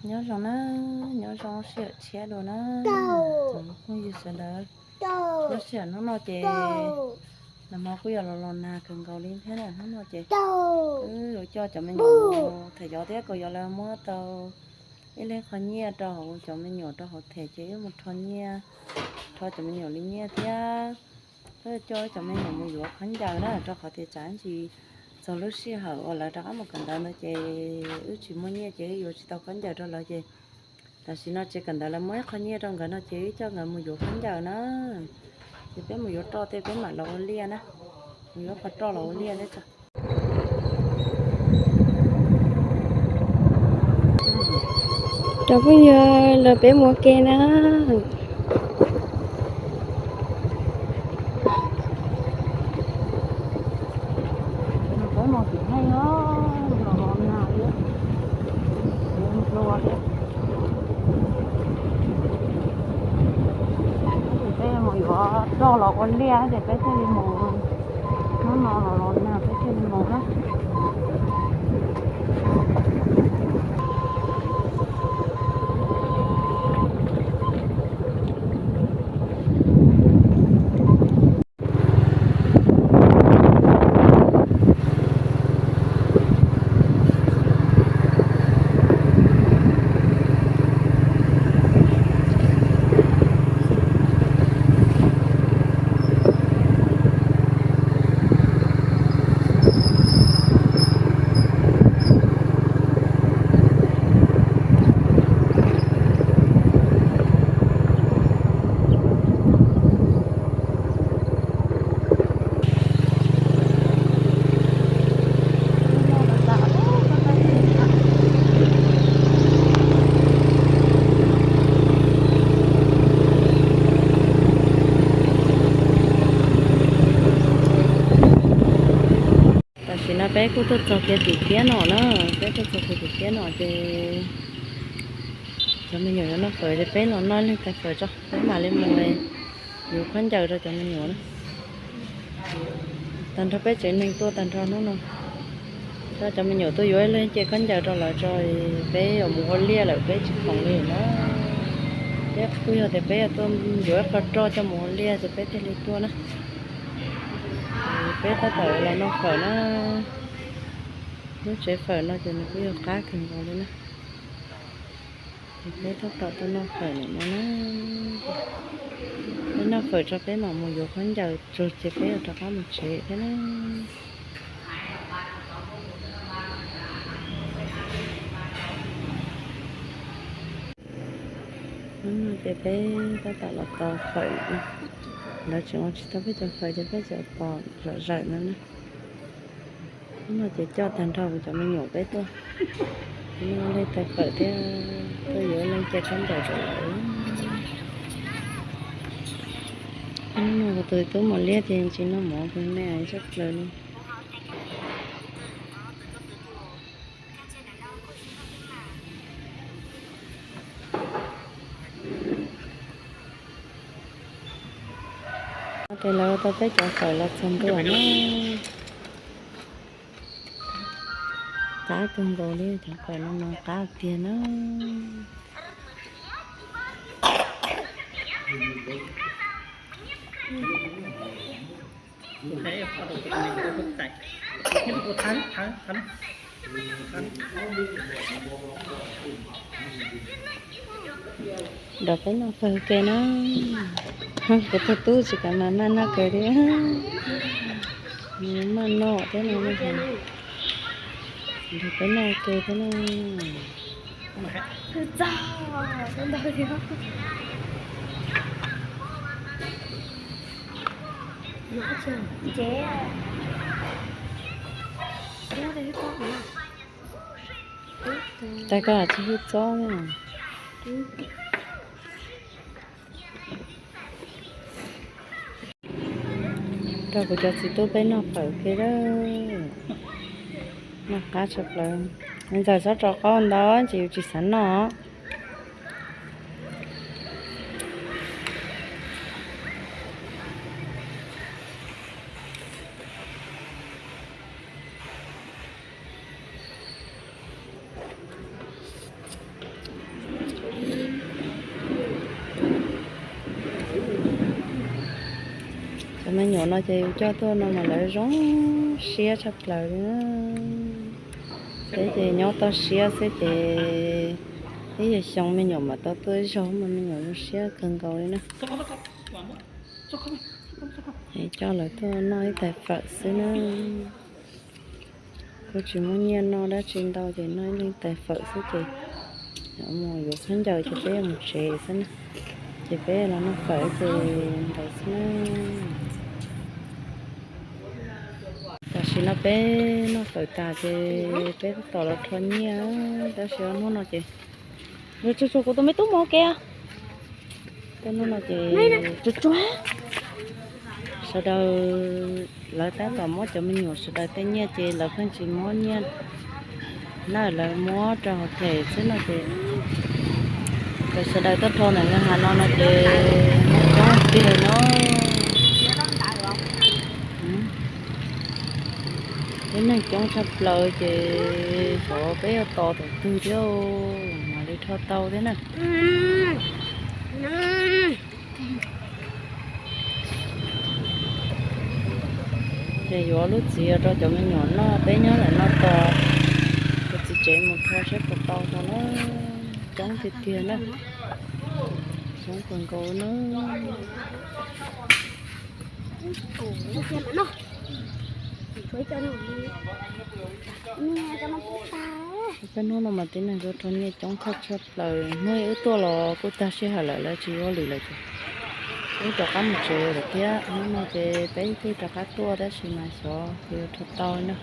Nyob zoo na, nyob zoo sij hawm tshiab dua na. Tsoom phooj ywg sawv daws, lub sij hawm hnub no ces nag hmo kuj yog los los nag kawg nkaus li thiab na. Hnub no ces wb yuav coj cov me nyuam, thaum yov thiab kaus yov lawv muab tau ib leeg qho nyiaj rau hauv cov me nyuam rau hauv them ces wb mus rho nyiaj, rho cov me nyuam li nyiaj thiab wb coj cov me nyuam mus yuav khaub ncaws na, rau qhov tias tsam ntsis txog lub sij hawm uas lawv rov qab mus kawm ntawv no ces wb tsis muaj nyiaj ces wb yuav tsis tau khaub ncaws rau lawv ces tam sim no tsev kawm ntawv lawv muab ib qho nyiaj rau nkawd no ces wb coj nkawd mus yuav khaub ncaws na. Ces peb mus yuav roj tej peb mam los ua liaj na, mus yuav qhov roj los ua liaj thiab tso. Cov phooj ywg, los peb mus ua ke na. Peb mus yuav roj los ua liaj ces peb thiaj li mus, hnub no los los nag peb thiaj li mus na. Tam sim no peb kuj tuaj txog kiag tim tiab no na, peb tuaj txog kiag tim tiab no ces cov me nyuam yuav noj fawm ces peb los noj ib leeg tais fawm tso, peb mam li mus yuav khaub ncaws rau cov me nyuam na. Tag nrho peb tsev neeg tuaj tag nrho hnub no, coj cov me nyuam tuaj yuav ib leeg ce khaub ncaws rau lawv tso, peb yuav mus ua liaj lawm peb tsis khoom li na. Peb kuj yog tias peb yuav tuaj yuav ib qho roj coj mus ua liaj ces peb thiaj li tuaj na. Peb tab tom los noj fawm na, lub tsev fawm no ces nws kuj yog qab kawg nkaus li na. Ces peb tab tom tuaj noj fawm lawm no na. Peb noj fawm tso peb mam mus yuav khaub ncaws tso ces peb yuav rov qab mus tsev thiab na. Hnub no ces peb tab tom los tos fawm lawm na. Lawv tseem ua tsis tau peb cov fawm ces peb tseem tos zom zaws no na. Hnub no ces coj tag nrho kuv cov me nyuam peb tuaj, noj leej tais fawm thiab tuaj yuav leej ce khaub ncaws rau lawv. Hnub no kuv tus tub mos liab ces tsis noj mov ces me ais tshaj plaws li. Ces lawv ua tau peb cov fawm los txog ntua na. Qab kawg nkaus li, cov fawm no mas qab tiag na. Nrog peb noj fawm ke na. Kuv tus tub tsis kam mas maj noj kawg li. Maj noj thiab no, nrog peb noj ke thiab na. Tais koj tsis hu txob na. Rau kuv cov txiv tub peb noj fawm ke lawm. Noj qab tshaj plaws. Ntxawm txhob rau qaub ntau ces yus tsis xav noj. Me nyuam no ces yus coj tuaj no mas lawv zoo siab tshaj plaws li na. Peb ces nyob toj siab xwb ces ib yam xyoo me nyuam mam tau tuaj ib zaug mas me nyuam zoo siab kawg nkaus li na. Coj lawv tuaj noj ib tais fawm xwb na. Kuj tsis muaj nyiaj noj dab tsi ntau ces noj ib leeg tais fawm xwb ces mus yuav khaub ncaws ces peb yuav mus tsev xwb na. Ces peb los noj fawm ces ntawd xwb na. Tam sim no peb noj fawm tas ces peb tab tom los rho nyiaj, tab sis ob hnub no ces, tsuag tsuag kuv tus me tub mus ua ke. Tej hnub no ces tsuag tsuag sawv daws, lawv tab tom muab cov me nyuam sawv daws tej nyiaj ces lawv pheej tsis muab nyiaj na, lawv muab rau hauv them xwb no ces lawv sawv daws tuaj rho ntawm nkawd hav no no ces muaj coob tiag no. Peb neeg coob tshaj plaws ces xyov peb yuav tos thaum twg thiab mam li rho tau thiab na. Ces yuav lub txiv rau cov me nyuam noj, peb nyob ntawm no tos kuv txiv tsev mus rho saib puas tau tau na. Coob tiag tiag na, coob kawg nkaus na. Peb hnub no mas tib neeg tuaj rho nyiaj coob tshaj tshaj plaws. Hnub wb tuaj los kuj tag sij hawm lawm, lawv tsis ua lwm lawm ces wb rov qab mus tsev lawm thiab. Hnub no ces peb thiaj rov qab tuaj tab sis mas xyov puas yuav rho tau na.